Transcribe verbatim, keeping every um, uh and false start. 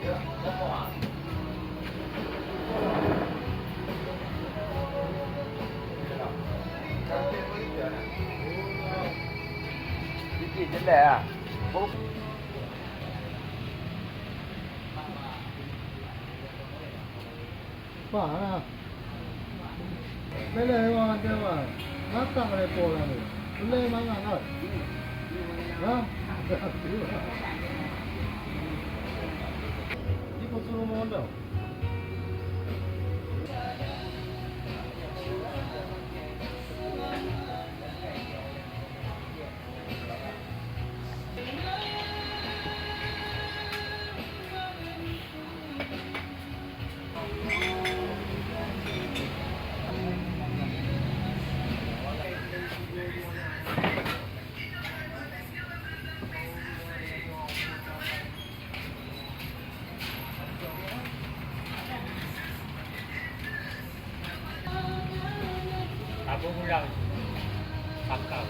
Sikit jelek ah. Bah, nah. Beleh wang ate wang. Masak lepo lah ni. Beleh mangat lah. Ha? Di pun suruh mondok. Abang ulang. Pakam.